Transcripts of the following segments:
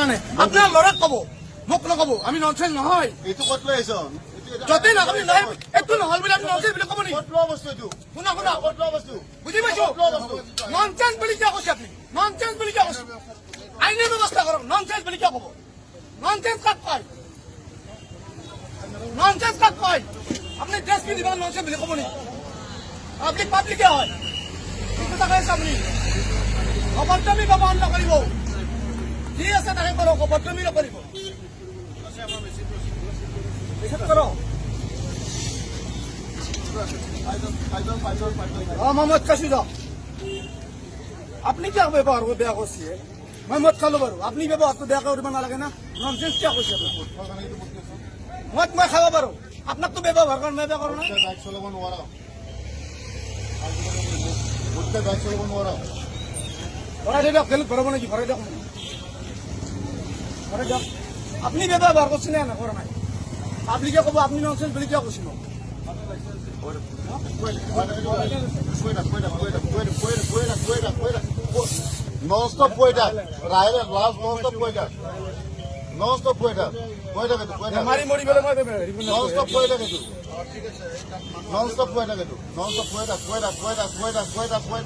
কাৰণে। আপোনাৰ ল'ৰাক ক'ব, মোক নক'ব। আমি ননচেন্স নহয়। এইটো ক'ত লৈ আহিছ? য'তেই নহওক, আপুনি নাই, এইটো নহ'ল বুলি আপুনি ননচেন্স বুলি ক'ব নেকি? ক'ত লোৱা বস্তু এইটো? শুনা, শুনা। ক'ত লোৱা বস্তু? বুজি পাইছো। ননচেন্স বুলি কিয় কৈছে আপুনি? ননচেন্স বুলি কিয় কৈছে? আইনী ব্যৱস্থা কৰক। ননচেন্স বুলি কিয় ক'ব? ননচেন্স কাক কয়? ননচেন্স কাক কয়? আপুনি ড্ৰেছ পিন্ধিব, ননচেন্স বুলি ক'ব নেকি? পাব্লিক পাব্লিকে হয়। কি কথা কৈ আছে আপুনি? অভদ্ৰামি ব্যৱহাৰ নকৰিব। যি আছে তাকে কৰক, অভদ্ৰামি নকৰিব। পিছত কৰক। অ, মই মদ খাইছো, যাওক। আপুনি কিয় ব্যৱহাৰ বেয়া কৰিছে? মই মদ খালো বাৰু, আপুনি ব্যৱহাৰটো বেয়া কৰিব নালাগে না। ননচেন্স কিয় কৈছে আপুনি? মদ মই খাব পাৰো, আপোনাকতো ব্যৱহাৰ কৰা মই বেয়া কৰোঁ না। বাইক চলাব নোৱাৰা। গোটেই বাইক চলাব নোৱাৰা। ভৰাই থৈ দিয়ক। জেলত ভৰাব নেকি? ভৰাই দিয়ক মোক। ভৰাই দিয়ক। আপুনি ব্যৱহাৰ কৰিছে নে কৰা নাই? পাব্লিকে ক'ব। আপুনি ননচেন্স বুলি কিয় কৈছে মোক? কৈ থাক, কৈ থাক, কৈ থাক, কৈ থাক, কৈ থাক, কৈ থাক, কৈ থাক, কৈ থাক। নন ষ্টপ কৈ থাক। ৰাইলে লাষ্ট নন ষ্টপ কৈ থাক, নন ষ্টপ কৈ থাক, কৈ থাক এইটো, কৈ থাক। মাৰি মৰি পেলাই মই হেৰি কৰি নন ষ্টপ কৈ থাক এইটো, নন ষ্টপ কৈ থাক এইটো, নন ষ্টপ কৈ থাক, কৈ থাক, কৈ থাক, কৈ থাক, কৈ থাক, কৈ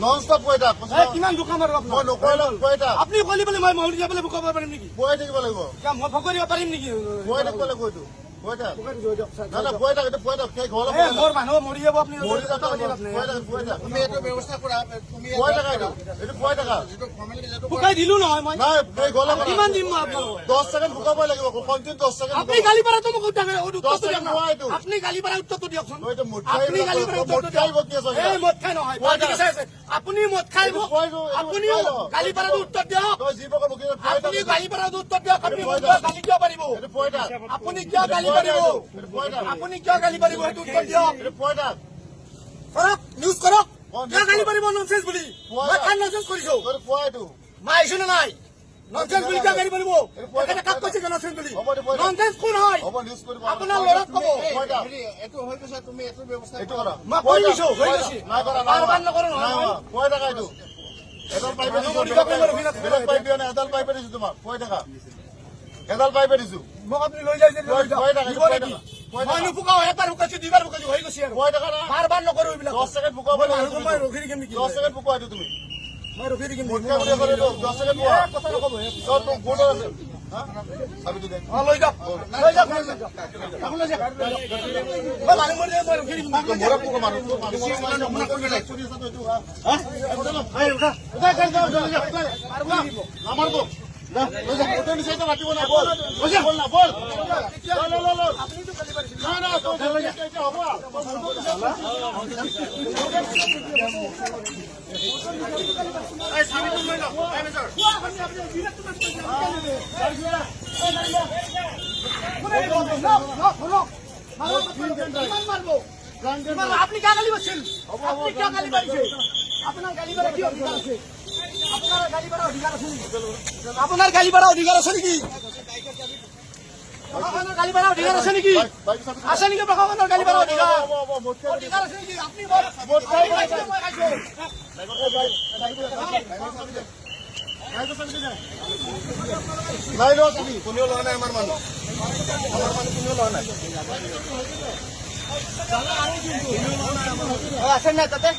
নন ষ্টপ কৈ থাক। এই, কিমান বোকা মাৰো আপোনাক? মই নকৰিলেও কৈ থাক। আপুনি ক'লি বুলি মই মৰি যাবলৈ বোকা মাৰিব পাৰিম নেকি? কৈ থাকিব লাগিব। কিয়, মই ভগৰিব পাৰিম নেকি? কৈ থাকিব লাগিব এইটো, কৈ থাক। বোকা দিছো, দিয়ক, না না, কৈ থাক এইটো, কৈ থাক। সেই ঘৰলৈ এই, মোৰ মানুহ মৰি যাব, আপুনি মৰি যাব। কথা পাতি লাভ নাই। কৈ থাক, কৈ থাক। তুমি এইটো ব্যৱস্থা কৰা তুমি। কৈ থাকা এইটো, এইটো কৈ থাকা। যিটো ফৰ্মেলিটি, যিটো শুকাই দিলো নহয় মই। নাই, সেই ঘৰলৈ কিমান দিম মই আপোনালোকক? 10 ছেকেণ্ড শুকাবই লাগিব, কণ্টিনিউ 10 ছেকেণ্ড। আপুনি গালি পাৰাটো মোক উত্তৰটো 10 দিয়ক ছেকেণ্ড না। হোৱা এইটো। আপুনি গালি পাৰা উত্তৰটো দিয়কচোন। তই এইটো মদ খাই আপুনি গালি পাৰা মদ উত্তৰটো খাই দিয়ক। বকি আছ। এই, মদ খাই নহয়। কৈ পাৰ্টি থাক। চাই আছে। আপুনি মদ খাই এইটো মোক কৈ দিওঁ, এইটো আপুনিও কৈ ল। গালি পাৰাটো উত্তৰ দিয়ক। তই যি প্ৰকাৰ বকি আছ, কৈ থাক। আপুনি গালি পাৰাটো উত্তৰ দিয়ক। আপুনি এইটো মোক কৈ কিয় থাক। গালি কিয় পাৰিব? এইটো কৈ থাক। আপুনি কিয় গালি পাৰিব? এইটো কৈ থাক। আপুনি কিয় গালি পাৰিব, সেইটো উত্তৰ দিয়ক। এইটো কৈ থাক। কৰক, নিউজ কৰক। অ, কিয় গালি পাৰিব ননচেন্স বুলি? কোৱা। মই কাৰ ননচেন্স কৰিছো? তই কোৱা এইটো। মই আহিছো নে নাই? ননচেন্স বুলি কিয় গালি পাৰিব? তেখেতে কাক কৈছে ননচেন্স বুলি? হ'ব দে, কৈ থাক। ননচেন্স কোন হয়? হ'ব, নিউজ কৰিব। আপোনাৰ ল'ৰাক ক'ব। কৈ থাক। হেৰি, এইটো হৈ গৈছে, তুমি এইটো ব্যৱস্থা এইটো কৰা। মই কৰি দিছো, হৈ গৈছে। নাই কৰা, নাই বাৰ কৰা। বাৰ নকৰো নহয় নাই মই। হোৱা। কৈ থাকা এইটো। এডাল পাইপে দিছো। মৰি যাওক, মই ৰখি নাথাকো। বেলেগ পাইপ দিয়া নাই, এডাল পাইপে দিছো তোমাক। কৈ থাকা, এডাল পাইপে দিছো। মোক আপুনি লৈ যায় যদি লৈ যাওক। কৈ থাকা, নিব কৈ নেকি? থাকা, কৈ থাকা। মই নুফুকাও। এবাৰ শুকাইছো, দুইবাৰ শুকাইছো, হৈ গৈছে আৰু। কৈ থাকা না। বাৰ বাৰ নকৰো এইবিলাক। 10 ছেকেণ্ড ফুকাব মই লাগিব। মানুহ মই ৰখি থাকিম নেকি? 10 ছেকেণ্ড ফুকোৱা এইটো তুমি। মই ৰখি থাকিম মোতকে নেকি? বুলি ক'লে এইটো 10 ছেকেণ্ড ফুকোৱা। এ, কথা নক'ব হে। চব তোৰ ভুল আছে। হা? চাবিটো দে। অ, লৈ যাওক, লৈ যাওক, লৈ যাওক, লৈ যাওক। মই মানুহ মৰি যাব, মই ৰখি থাকিম নেকি? মূৰত পোক মানুহ, তোৰ মানুহ মৰা নাই। চলি আছে তো এইটো, হা? হা? এই, উঠা। উঠা, গাড়ী যাও, লৈ যা, উঠা। নামাৰব। যা, লৈ যা। উঠে নিচাই তো মাতিব না, বল। বল না, বল। ল, ল, ল, ল। আপুনিতো গালি পাৰিছিল। না, না, তোৰ এতিয়া হ'ব। তোৰ ভুলটো দিছে। কোৱা, আপুনি আপুনি বিৰাট তোমাৰ কৈছে, আপুনি কেলে নিব? এই, গাড়ী ল। কোনে নিব? লওক, লওক, লওক। মাৰক, কিমান মাৰিব? কিমান? আপুনি কিয় গালি পাৰিছিল? আপুনি কিয় গালি পাৰিছে? আপোনাৰ গালি পাৰা কি অধিকাৰ আছে? আপোনাৰ গালি পাৰা অধিকাৰ আছে নেকি? আপোনাৰ গালি পাৰা অধিকাৰ আছে নেকি? প্ৰশাসনৰ গালি পাৰা অধিকাৰ আছে নেকি? বাইক চাবি। আছে নেকি প্ৰশাসনৰ গালি পাৰা অধিকাৰ? হ'ব, হ'ব, মদ খাই। অধিকাৰ আছে নেকি? আপুনি মদ খাই। আপুনি খাইছে, মই খাইছো। নাই লোৱা চাবি। কোনেও লোৱা নাই আমাৰ মানুহ, আমাৰ মানুহ কোনেও লোৱা নাই। অ, আছে নাই তাতে?